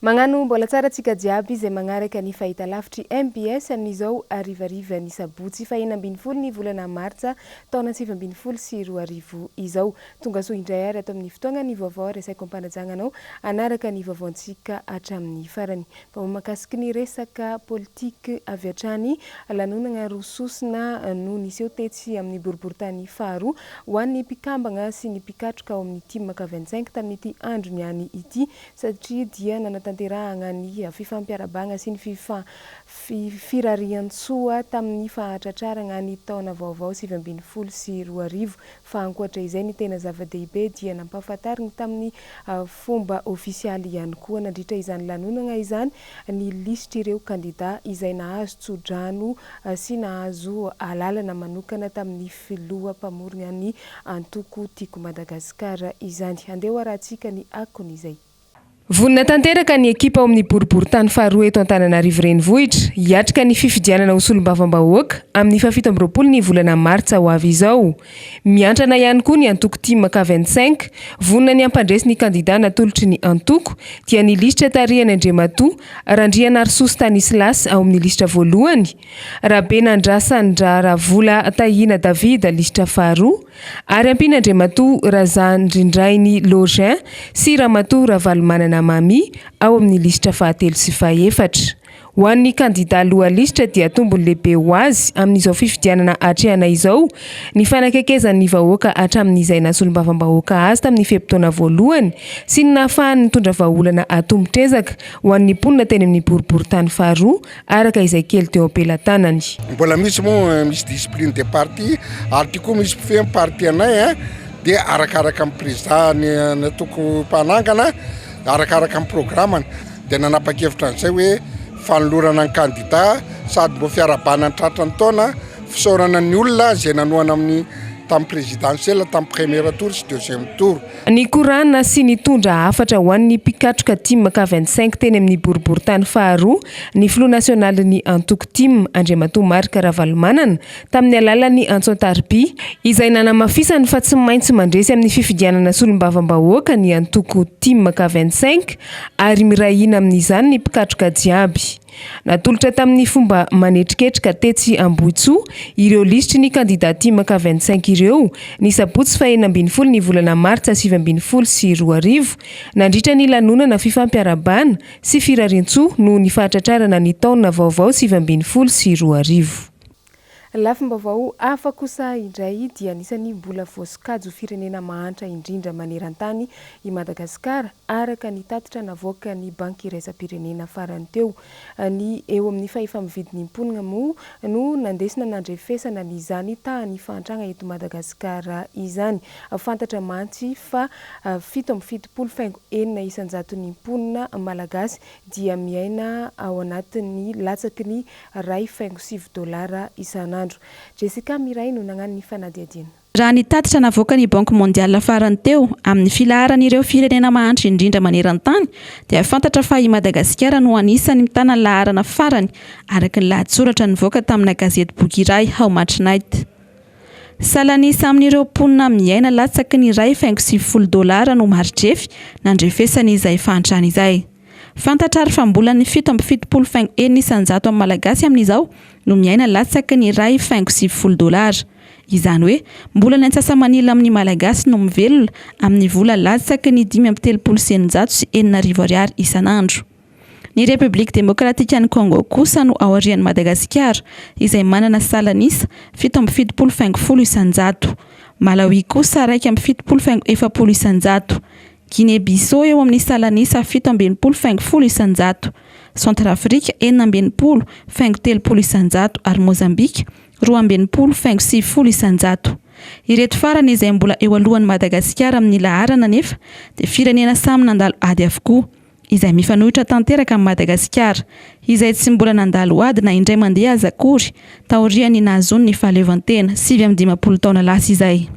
Magnano mbola tsara antsika jiaby izay magnaraka ny fahitalavitry mbs amin'izao harivarivan'ny sabotsy faha-16 ny volana martsa taona 2019 izao. Tongasoa indray ary ato amin'ny fotoagnan'ny vaovao ary asaiko ampanajagna anao hanaraka ny vaovaontsika hatramin'ny farany. Vaovao mahakasiky ny resaka politique avy hatrany, lanonagna roa sosona no niseho tetsy amin'ny boriborintany faharoa ho an'ny mpikambagna sy ny mpikatroka ao amin'ny Team K 25 tamin'ity andro niany ity satria dia nanatanterahagna ny fifampiarahabagna sy ny firariantsoa tamin'ny fahatratraragna ny taona vaovao 2019. Fa ankoatra izay ny tena zava-dehibe dia nampahafantariny tamin'ny fomba ofisialy ihany koa nandritra izany lanonana izany ny lisitr'ireo kandida izay nahazo tso-drano sy nahazo alalana manokana tamin'ny filoha mpamorona ny antoko Tiako Madagasikara izany. Andeha ho arahantsika ny akon'izay. Vonona tanteraka ny ekipa ao amin'ny boriborintany faharoa eto Antananarivo Renivohitra hiatrika ny fifidianana ho solombavambahoaka amin'ny fahafito amby 20 ny volana martsa ho avy izao. Miantrana ihany koa ny antoko tim K 25, vonona ny hampandresy ny kandida natolotry ny antoko, dia ny lisitra tarihan'i Andriamatoa Randrianarisoa Stanislas ao amin'ny lisitra voalohany, Rabenandrasandraravola Tahiana David lisitra faharoa, ary ampiana Andriamatoa Razandrindrainy Login sy Ramatoa Ravalomanana Mamy ao amin'ny lisitra fahatelo sy fahefatra. Ho an'ny kandida loha lisitra dia tombony lehibe ho azy amin'izao fifidianana atrehana izao ny fanakekezan'ny vahoaka hatramin'izay naha solombavambahoaka azy tamin'ny fe-potoana voalohany sy ny nahafahany nitondra vahaolana atombotr'ezaka ho an'ny mponina teny amin'ny boriborintany faharoa araka izay kely teo am-pelatanany. Mbola misy moa misy discipline de parti ary ty koa misy mpifehy ny parti anay a de arakaraka ny président ny ny antoko mpanangana arakaraka ny programany de nanapa-kevitra an'izay hoe fanolorana ny kandida sady mbo fiarahabana ny tratra ny taona fisaorana ny olona izay nanohana amin'ny tamin'ny présidentielle tamin'ny premier tour sy deuxième tour. Nikorana sy nitondra hafatra ho an'ny mpikatroka tim K 25 teny amin'ny boriborintany faharoa ny filoha nasionalin'ny antoko tim, Andriamatoa Marc Ravalomanana, tamin'ny alalan'ny antso an-tariby, izay nanamafisany fa tsy maintsy mandresy amin'ny fifidianana solombavambahoaka ny antoko tim K 25 ary miray hina amin'izany ny mpikatroka jiaby. Natolotra tamin'ny fomba manetriketrika tetsy Ambohitsoa ireo lisitry ny kandida tim K 25 ireo ny sabotsy faha-16 ny volana martsa 2019 nandritra ny lanonana fifampiarahabana sy firariantsoa noho ny fahatratrarana ny taona vaovao 2019. Lafim-baovao hafa kosa indray dia anisan'ny mbola voasokajy ho firenena mahantra indrindra maneran-tany i Madagasikara, araka ny tatitra navoakan'ny Banky iraisam-pirenena farany teo. Ny eo amin'ny fahefa-mividin'ny mponina moa no nandesina nandrefesana an'izany tahan'ny fahantrana eto Madagasikara izany. Fantatra mantsy fa 77 faingo 6 isan-jaton'ny mponina malagasy dia miaina ao anatin'ny latsaky ny 1 faingo 9 dolara isan'andro. Jessica Miray no nagnano ny fanadihadiana. Raha ny tatitra navoakan'ny Banque mondiale farany teo amin'ny filaharan'ireo firenena mahantra indrindra maneran-tany dia fantatra fa i Madagasikara no anisan'ny mitana ny laharana farany araka ny lahatsoratra nivoaka tamina gazety boky iray How Much Night. Salanisa amin'ireo mponina miaina latsaky ny 1.90 dolara no maridrefy nandrefesany izay fahantrana izay. Fantatra ary fa mbola ny 77.6% amin'ny Malagasy amin'izao no miaina latsaky ny 1.90 dolara. Izany hoe mbola ny antsasa-manila amin'ny Malagasy no mivelona amin'ny vola latsaky ny 6635 ariary isan'andro. Ny Repoblika Demokratikan'i Congo kosa no aorian'i Madagasikara izay manana salanisa 77.10%. Malawi kosa 71.40%. Guinée Bissau eo amin'ny salanisa 67.10%, Centrafrique 66.30% ary Mozambika 62.90%. Ireto farany izay mbola eo alohan'i Madagasikara amin'ny laharana anefa dia firenena samy nandalo ady avokoa, izay mifanohitra tanteraka amin'i Madagasikara, izay tsy mbola nandalo ady na indray mandeha aza akory taorian'ny nahazoany ny fahaleovantena 59 taona lasa izay.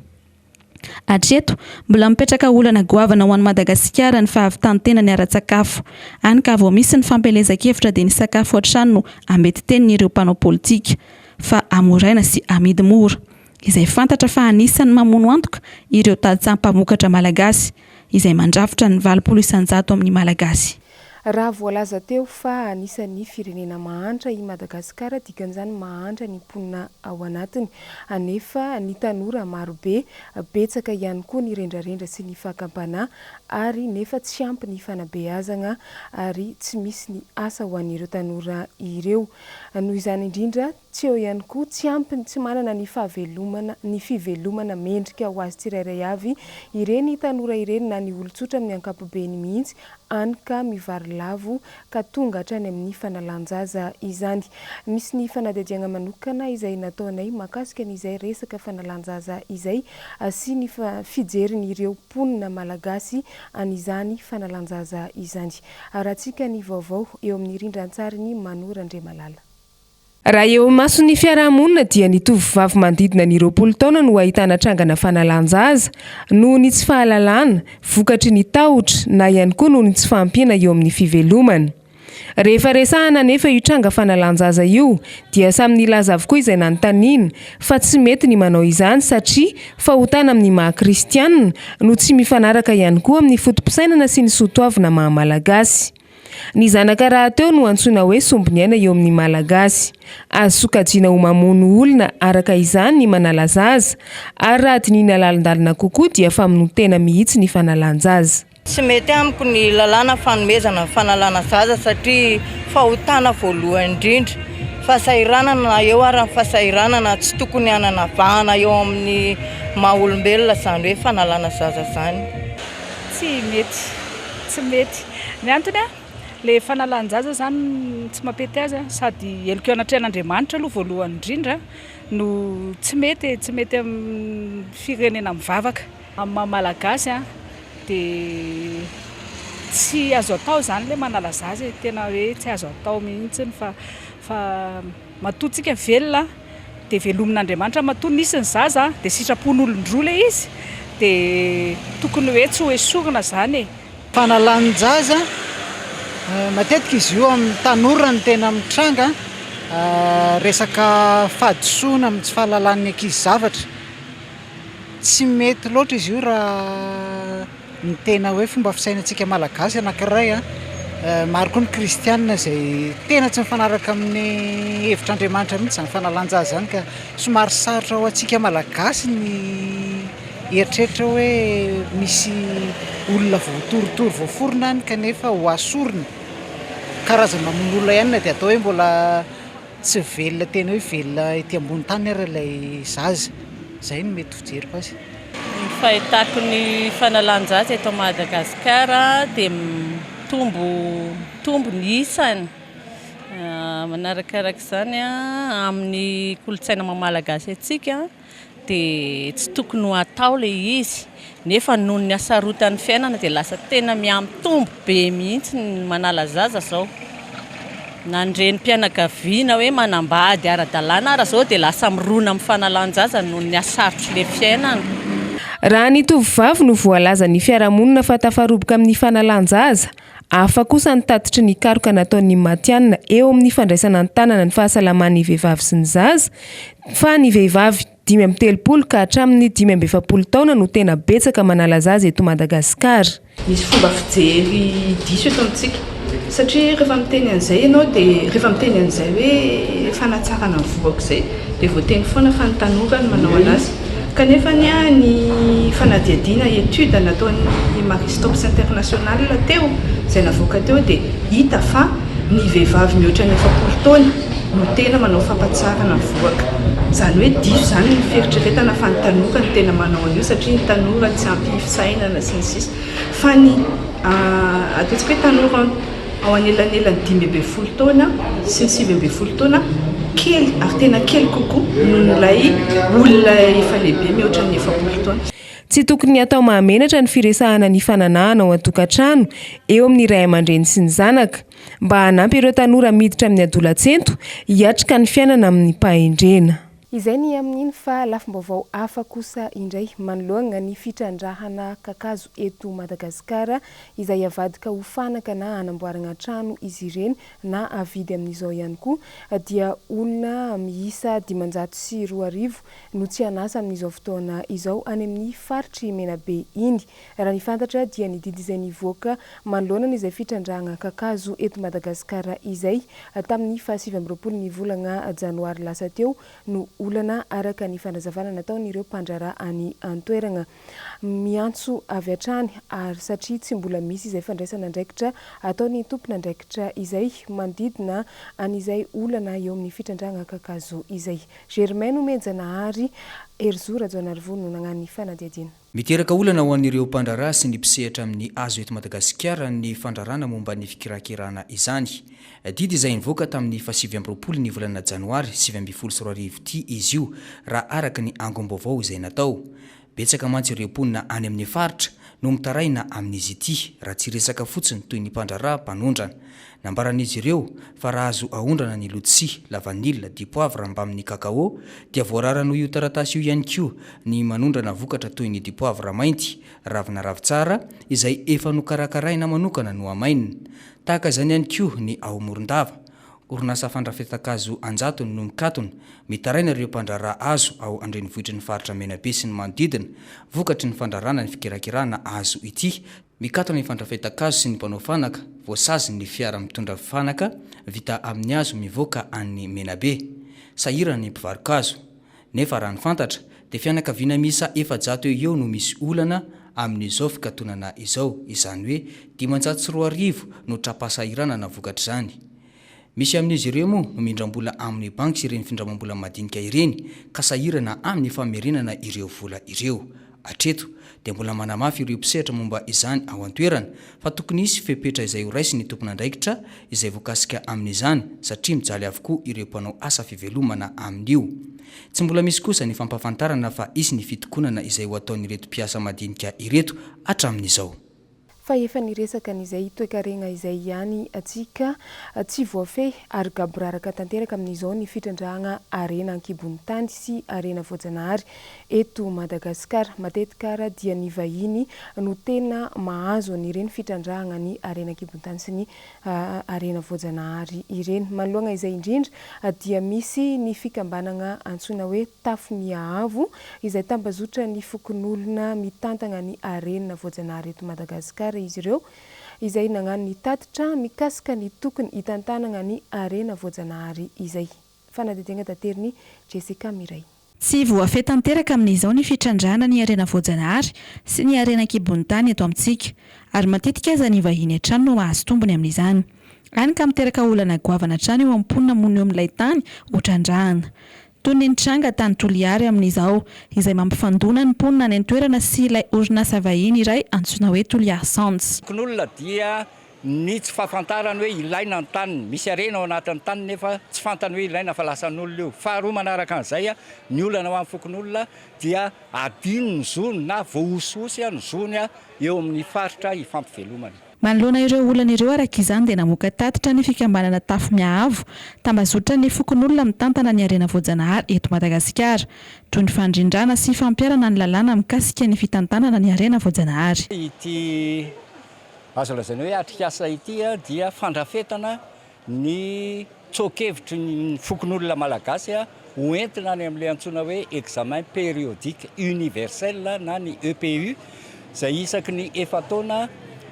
Hatreto, mbola mipetraka olana goavana ho an'i Madagasikara ny fahavitan-tenany ara-tsakafo. Hany ka vao misy ny fampielezan-kevitra dia ny sakafo hatrany no ambeti-tenin'ireo mpanao politika fa hamoraina sy amidy mora. Izay fantatra fa anisan'ny mamono antoka ireo tantsaha mpamokatra malagasy, izay mandrafitra ny 80% amin'ny Malagasy. Raha voalaza teo fa anisan'ny firenena mahantra i Madagasikara, dikan'izany mahantra ny mponina ao anatiny. Anefa ny tanora marobe, betsaka ihany koa ny rendrarendra sy ny fakam-panahy ary nefa tsy ampy ny fanabeazagna ary tsy misy ny asa ho an'ireo tanora ireo. Noho izany indrindra, Tsy eo ihany koa, tsy ampy ny tsy manana ny fahavelomana, ny fivelomana mendrika ho azy tsirairay avy ireny tanora ireny na ny olon-tsotra amin'ny ankapobeny mihitsy, any ka mivarilavo ka tonga hatrany amin'ny fanalan-jaza izany. Misy ny fanadihadiagna manokana izay nataonay mahakasika an'izay resaka fanalan-jaza izay sy ny fijerin'ireo mponina malagasy an'izany fanalan-jaza izany. Arahantsika ny vaovao eo amin'ny rindran-tsarin'i Mano Randriamalala. Raha eo imason'ny fiarahamonina dia ny tovovavy manodidina ny 20 taona no ahitana trangana fanalan-jaza noho ny tsy fahalalana, vokatry ny tahotra na ihany koa noho ny tsy fahampiana eo amin'ny fivelomana. Rehefa resahana anefa io tranga fanalan-jaza io dia samy nilaza avokoa izay nanontaniana fa tsy mety ny manao izany satria fahotana amin'ny maha kristianina no tsy mifanaraka ihany koa amin'ny foto-pisainana sy ny soa toavina maha malagasy. Ny zanaka rahateo no antsoina hoe sombiniaina eo amin'ny Malagasy. Azo sokajiana ho mamono olona araka izany ny manala zaza, ary raha dinihina lalindalina kokoa dia famonoan-tena mihitsy ny fanalan-jaza. Tsy mety amiko ny lalàna fanomezana ny fanalana zaza satria fahotana voalohany indrindra. Fahasahiranana na eo ara ny fahasahiranana tsy tokony hanana vahana eo amin'ny maha olombelona izany hoe fanalana zaza izany. Tsy mety, tsy mety. Ny antony an, le fanalan-jaza zany tsy mampety azy an, sady heloka eo anatrehan'Andriamanitra aloha voalohany indrindra no tsy mety e, tsy mety amin'ny firenena mivavaka. Amin'ny maha malagasy an, dia tsy azo atao izany ilay manala zaza e, tena hoe tsy azo atao mihitsy fa fa Matoa tsika velona dia velomin'Andriamanitra, matoa nisy ny zaza dia sitrapon'olon-droa ilay izy dia tokony hoe tsy ho esorina izany e. Fanalan-jaza, matetika izy io amin'ny tanora no tena mitranga, resaka fahadisoana amin'ny tsy fahalalan'ny ankizy zavatra, tsy mety loatra izy io raha ny tena hoe fomba fisainantsika malagasy anankiray an, maro koa ny kristianina izay tena tsy mifanaraka amin'ny hevitr'Andriamanitra mihitsy izany fanalan-jaza izany ka somary sarotra ho antsika malagasy ny hieritreritra hoe misy olona voatorotoro voaforona any kanefa ho asorina, karazana mamono olona ihany na dia atao hoe mbola Tsy velona tena hoe velona ety ambony tany ary ilay zaza. Izay no mety fijeriko azy. Ny fahitako ny fanalan-jaza eto Madagasikara dia mitombo mitombo ny isany. Manarakaraka izany amin'ny kolontsaina maha malagasy antsika dia tsy tokony ho atao ilay izy nefa noho ny hasarotan'ny fiainana dia lasa tena mihamitombo be mihitsy ny manala zaza izao. Na ny renim-pianakaviana hoe manambady ara-dalàna ara izao dia lasa mirona amin'ny fanalan-jaza noho ny hasarotr'ilay fiainana. Raha ny tovovavy no voalazan'ny fiarahamonina fa tafaroboka amin'ny fanalan-jaza, hafa kosa ny tatitry ny karoka nataon'ny matihanina eo amin'ny fandraisana an-tanana ny fahasalaman'ny vehivavy sy ny zaza fa ny vehivavy 35 ka hatramin'ny 45 taona no tena betsaka manala zaza eto Madagasikara. Misy fomba fijery diso eto amintsika satria rehefa miteny an'izay ianao dia rehefa miteny an'izay hoe fanatsarana ny vohoka izay dia voateny foana fa ny tanora no manao an'azy kanefa anie ny fanadihadiana étude nataon'ny Marie Stopes International teo izay navoaka teo dia hita fa ny vehivavy mihoatra ny 40 taona no tena manao fampatsarana ny vohoka. Izany hoe diso izany ny fieritreretana fa ny tanora no tena manao an'io satria ny tanora tsy ampy fisainana sy ny sisa Fa ny ataontsika hoe tanora ao anelanelan'ny 15 taona sy ny 19 taona kely ary tena kely kokoa noho ilay olona efa lehibe mihoatra ny 40 taona. Tsy tokony hatao mahamenatra ny firesahana ny fananahana ao an-tokantrano eo amin'ny ray aman-dreny sy ny zanaka, mba hanampy ireo tanora miditra amin'ny adolantsento hiatrika ny fiainana amim-pahendrena. Izay ny amin'iny fa lafim-baovao hafa kosa indray manoloana ny fitrandrahana kakazo eto Madagasikara izay avadika ho fanaka na hanamboarana trano izy ireny na avidy amin'izao ihany koa dia olona miisa 2500 no tsy an'asa amin'izao fotoana izao any amin'ny faritr'i Menabe iny. Raha ny fantatra dia ny didy izay nivoaka manoloana izay fitrandrahana kakazo eto Madagasikara izay tamin'ny faha 29 ny volana janoary lasa teo no olana araka ny fanazavana nataon'ireo mpandraharaha any an-toerana. Miantso avy hatrany ary satria tsy mbola misy izay fandraisana andraikitra ataon'ny tompon'andraikitra izay manodidina an'izay olana eo amin'ny fitrandrahana kakazo izay. Germain Nomenjanahary, Herizo Rajaonarivony no nagnano ny fanadihadiana. Miteraka olana ho an'ireo mpandraharaha sy ny mpisehatra amin'ny hazo eto Madagasikara ny fandrarana momba ny fikirakirana izany. Didy izay nivoaka tamin'ny faha 29 ny volana janoary 2019 ity izy io raha araka ny angom-baovao izay natao. Betsaka mantsy ireo mponina any amin'ny faritra no mitaraina amin'izy ity raha tsy resaka fotsiny toy ny mpandraharaha mpanondrana. Nambaran'izy ireo fa raha azo aondrana ny lodsia, lavanila, dipoavre mbamin'ny cacao dia voarara noho io taratasy io ihany koa ny manondrana vokatra toy ny dipoavre mainty, ravina ravintsara izay efa nokarakaraina manokana nohamainina. Tahaka izany ihany koa ny ao Morondava. Orinasa fandrafetan-kazo an-jatony no mikatona, mitaraina ireo mpandraharaha hazo ao an-drenivohitry ny faritra Menabe sy ny manodidina, vokatry ny fandrarana ny fikirakirana hazo ity. Mikatona ny fandrafetan-kazo sy ny mpanao fanaka, voasazy ny fiara mitondra fanaka vita amin'ny hazo mivoaka any Menabe. Sahirana ny mpivaro-kazo. Nefa raha ny fantatra, dia fianakaviana miisa 400 eo ho eo no misy olana amin'izao fikatonana izao, izany hoe 2500 no tra-pahasahiranana vokatr'izany. Misy amin'izy ireo moa no mindram-bola amin'ny banky sy ireny findramam-bola madinika ireny ka sahirana amin'ny famerenana ireo vola ireo. Hatreto dia mbola manamafy ireo mpisehatra momba izany ao an-toerana fa tokony hisy fepetra izay horaisin'ny tompon'andraikitra izay voakasika amin'izany satria mijaly avokoa ireo mpanao asa fivelomana amin'io. Tsy mbola misy kosa ny fampahafantarana fa hisy ny fitokonana izay ho ataon'ireto mpiasa madinika ireto hatramin'izao. Fa efa niresaka an'izay toekarena izay ihany atsika, tsy voafehy ary gaboraraka tanteraka amin'izao ny fitrandrahana harena an-kibon'ny tany sy harena voajanahary eto Madagasikara. Matetika ara dia ny vahiny no tena mahazo an'ireny fitrandrahana ny harena an-kibon'ny tany sy ny harena voajanahary ireny. Manoloana izay indrindra dia misy ny fikambanana antsoina hoe Tafo Mihaavo, izay tambazotran'ny fokonolona mitantana ny harena voajanahary eto Madagasikara izy ireo, izay nagnano ny tatitra mikasika ny tokony hitantanana ny harena voajanahary izay. Fanadihadiana taterin'i Jessica Mireille. Tsy voafehy tanteraka amin'izao ny fitrandrahana ny harena voajanahary sy ny harena an-kibon'ny tany eto amintsika, ary matetika aza ny vahiny hatrany no mahazo tombony amin'izany. Hany ka miteraka olana goavana hatrany eo amin'ny mponina monina eo amin'ilay tany ho trandrahana. Toy ny nitranga tany Toliary amin'izao, izay mampifandona ny mponina any an-toerana sy ilay orinasa vahiny iray antsoina hoe Toliary Sands. Fokonolona dia ny tsy fahafantarany hoe ilaina ny taniny, misy harena ao anatin'ny taniny nefa tsy fantany hoe ilaina fa lasan'olona io. Faharoa manaraka an'izay, ny olana ho an'ny fokonolona dia adino ny zony na voahosihosy ny zony eo amin'ny faritra ifampivelomany. Manoloana ireo olana ireo araka izany dia namoaka tatitra ny fikambanana Tafo Miahavo, tambazotran'ny fokonolona mitantana ny harena voajanahary eto Madagasikara, toy ny fandrindrana sy fampiharana ny lalàna mikasika ny fitantanana ny harena voajanahary. Ity azo lazaina hoe atrikasa ity dia fandrafetana ny tsoa-kevitry ny fokonolona malagasy ho entina any amin'ilay antsoina hoe examen périodique universel na ny EPU izay isaky ny efa-taona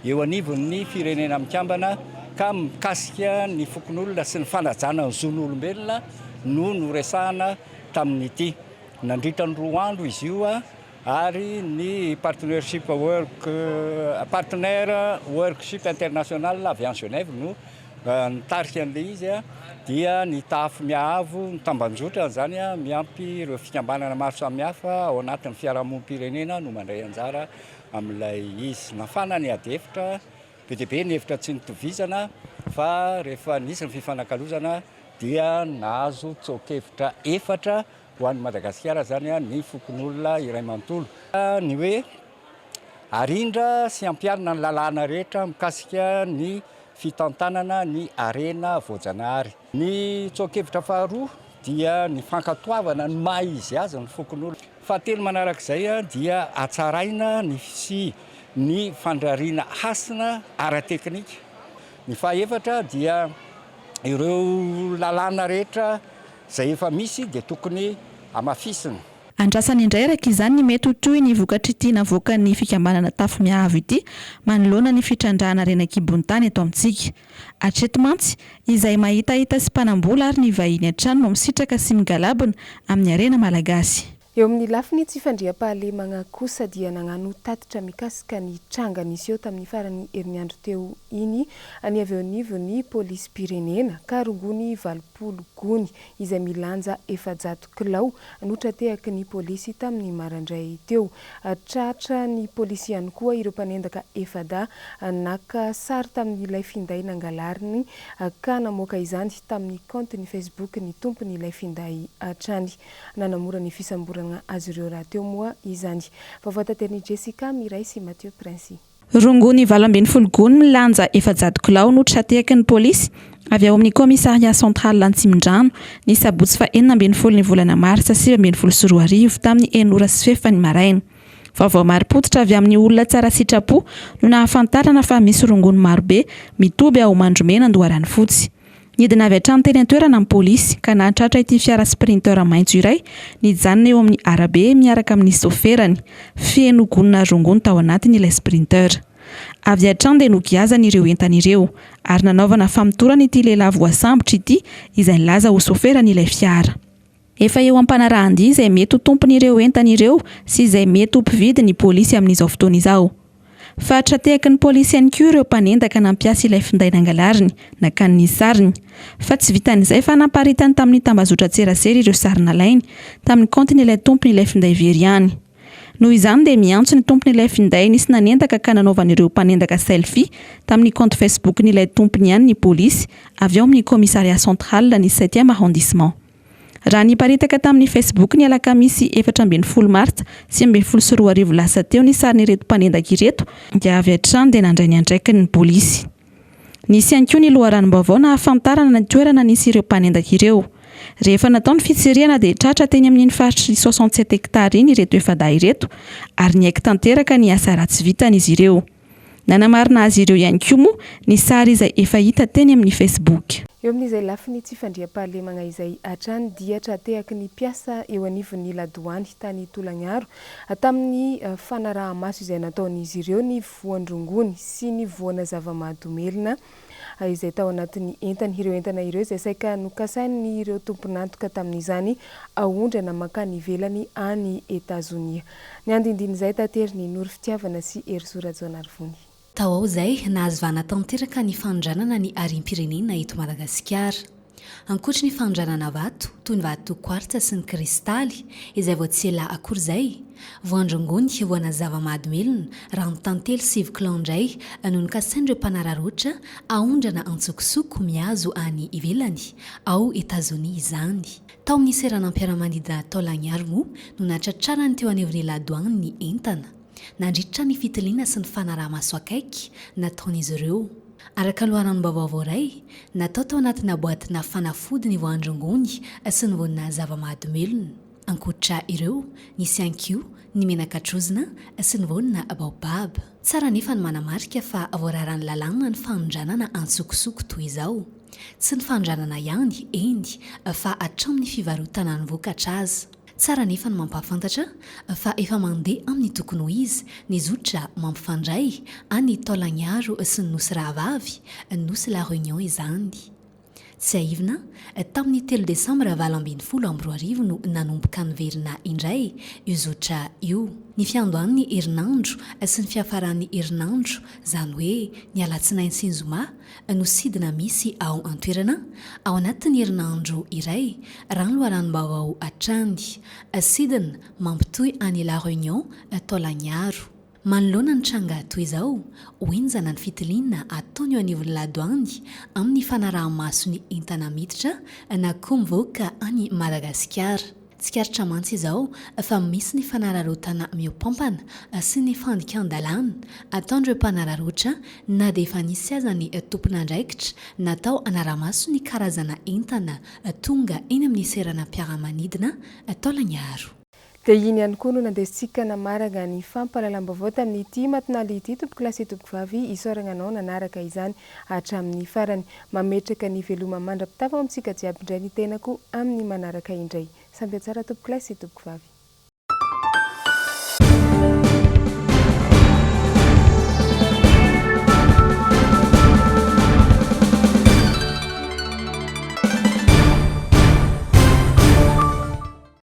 eo anivon'ny firenena mikambana ka mikasika ny fokonolona sy ny fanajana ny zon'olombelona no noresahana tamin'ity. Nandritra ny roa andro izy io ary ny Partnership Work Partner Workship International avy any Genève no nitarika an'ilay izy dia ny tafo mihaavo ny tambanjotra izany miampy ireo fikambanana maro samihafa ao anatin'ny fiarahamonim-pirenena no mandray anjara amin'ilay izy. Nafana ny ady hevitra, be dia be ny hevitra tsy nitovizana fa rehefa nisy ny fifanakalozana dia nahazo tsoa-kevitra efatra ho an'i Madagasikara izany ny fokonolona iray manontolo. Ny hoe arindra sy ampiharina ny lalàna rehetra mikasika ny fitantanana ny harena voajanahary. Ny tsoa-kevitra faharoa dia ny fankatoavana ny maha izy azy ny fokonolona. Fahatelo manarak'izay dia hatsaraina ny sy ny fandrariana hasina ara-teknika. Ny fahaefatra dia ireo lalàna rehetra izay efa misy dia tokony hamafisina. Andrasana indray araka izany ny mety ho tohin'ny vokatr'ity navoakan'ny fikambanana Tafo Miahavo ity manoloana ny fitrandrahana harena an-kibon'ny tany eto amintsika. Hatreto mantsy, izay mahitahita sy mpanam-bola ary ny vahiny hatrany no misitraka sy migalabona amin'ny harena malagasy. Eo amin'ny lafiny tsy fandriampahalemagna kosa dia nagnano tatitra mikasika ny tranga niseho tamin'ny faran'ny herinandro teo iny ny avy eo anivon'ny polisim-pirenena ka rongony 80 gony izay milanja 400 kilao no tra-tehaky ny polisy tamin'ny maraindray teo. Tratra ny polisy ihany koa ireo mpanendaka efa-dahy naka sary tamin'ilay finday nangalariny ka namoaka izany tamin'ny kaontiny Facebook ny tompon'ilay finday hatrany. Nanamora ny fisamborana azy ireo rahateo moa izany. Vaovao taterin'i Jessica Miray sy Mathieu Princy. Rongony 18 gony milanja 400 kilao no tra-tehaky ny polisy avy ao amin'ny Commissariat Central Antsimondrano ny sabotsy faha 16 ny volana marsa 2019 tamin'ny enina ora sy fefany maraina. Vaovao marim-pototra avy amin'ny olona tsara sitrapo no nahafantarana fa misy rongony marobe mitoby ao Mandromena Andoharanofotsy. Nidina avy hatrany teny an-toerana ny polisy ka nahatratra ity fiara Sprinter maitso iray nijanona eo amin'ny arabe miaraka amin'ny soferany. Feno gonina rongony tao anatiny ilay Sprinter. Avy hatrany dia nogiazany ireo entana ireo ary nanaovana famotorana ity lehilahy voasambotra ity izay nilaza ho soferan'ilay fiara. Efa eo am-panarahan-dia izay mety ho tompon'ireo entana ireo sy izay mety ho mpividy ny polisy amin'izao fotoana izao. Fa tra-tehaky ny polisy ihany koa ireo mpanendaka nampiasa ilay finday nangalariny, nakany ny sariny. Fa tsy vitan'izay fa namparitany tamin'ny tambazotran-tserasera ireo sary nalainy, tamin'ny kaontin'ilay tompon'ilay finday very ihany. Noho izany dia miantso ny tompon'ilay finday nisy nanendaka ka nanaovan'ireo mpanendaka selfie tamin'ny kaonty Facebook-n'ilay tompony ihany ny polisy avy ao amin'ny commissariat central ny septième arrondissement. Raha niparitaka tamin'ny Facebook ny alakamisy 14 martsa 2019 lasa teo ny sarin'ireto mpanendaka ireto dia avy hatrany dia nandray ny andraikiny ny polisy. Nisy ihany koa ny loharanom-baovao nahafantarana ny toerana nisy ireo mpanendaka ireo. Rehefa natao ny fitsirihana dia tratra teny amin'iny faritry 67 hectares iny ireto efa-dahy ireto ary niaiky tanteraka ny asa ratsy vitany izy ireo. Nanamarina azy ireo ihany koa moa ny sary izay efa hita teny amin'ny Facebook. Eo amin'izay lafiny tsy fandriampahalemagna izay hatrany dia tra-tehaky ny mpiasa eo anivon'ny ladoany tany Tolagnaro tamin'ny fanaraha-maso izay nataon'izy ireo ny voan-drongony sy ny voana zava-mahadomelina izay tao anatin'ny entany. Ireo entana ireo izay saika nokasain'ireo tompon'antoka tamin'izany aondrana mankany ivelany any Etazonia. Ny andindin'izay taterin'i Noro Fitiavana sy Herizo Rajaonarivony. Tao ao izay, nahazo vahana tanteraka ny fanondranana ny harem-pirenena eto Madagasikara. Ankoatry ny fanondranana vato, toy ny vato quartz sy ny kristaly, izay vao tsy ela akory izay, voan-drongony, voana zava-mahadomelina, ranon-tantely sivy kilao indray no nokasain'ireo mpanararaotra aondrana antsokosoko mihazo any ivelany, ao Etazonia izany. Tao amin'ny seranam-piaramanidina Taolagnaro moa no nahatratrarany teo anivon'ny ladoany ny entana, nandritra ny fitiliana sy ny fanaraha-maso akaiky nataon'izy ireo. Araka loharanom-baovao voaray, natao tao anatina boatina fanafody ny voan-drongony sy ny voana zava-mahadomelina. Ankoatra ireo, nisy ihany koa ny menaka trozona sy ny voana baobab. Tsara anefa ny manamarika fa voararan'ny lalàna ny fanondranana antsokosoko toy izao. Tsy ny fanondranana ihany, eny, fa hatramin'ny fivarotana ny vokatra aza. Tsara anefa ny mampahafantatra fa efa mandeha amin'ny tokony ho izy ny zotra mampifandray an'i Taolagnaro sy ny Nosy Rahavavy, Nosy La Réunion izany. Tsiahivina, tamin'ny telo desambra 2018 no nanomboka niverina indray io zotra io. Ny fiandohan'ny herinandro sy ny fiafaran'ny herinandro, izany hoe ny alatsinainy sy ny zoma, no sidina misy ao an-toerana ao anatin'ny herinandro iray, raha ny loharanom-baovao hatrany. Sidina mampitohy an'i La Réunion, Taolagnaro. Manoloana ny tranga toy izao, ho henjana ny fitiliana ataony eo anivon'ny ladoany amin'ny fanaraha-maso ny entana miditra na koa mivoaka an'i Madagasikara. Tsikaritra mantsy izao fa misy ny fanararaotana mihoampampana sy ny fandikan-dalàna ataon'ireo mpanararaotra na dia efa nisy aza ny tompon'andraikitra natao hanara-maso ny karazana entana tonga eny amin'ny seranam-piaramanidina Taolagnaro. Dia iny ihany koa no nandesintsika namaragna ny fampahalalam-baovao tamin'ity matinaly ity tompokolahy sy tompokovavy isaoragna anao nanaraka izany hatramin'ny farany. Mametraka ny veloma mandra-pitava ao amintsika jiaby indray ny tenako amin'ny manaraka indray. Samby hatsara tompokolahy sy tompokovavy.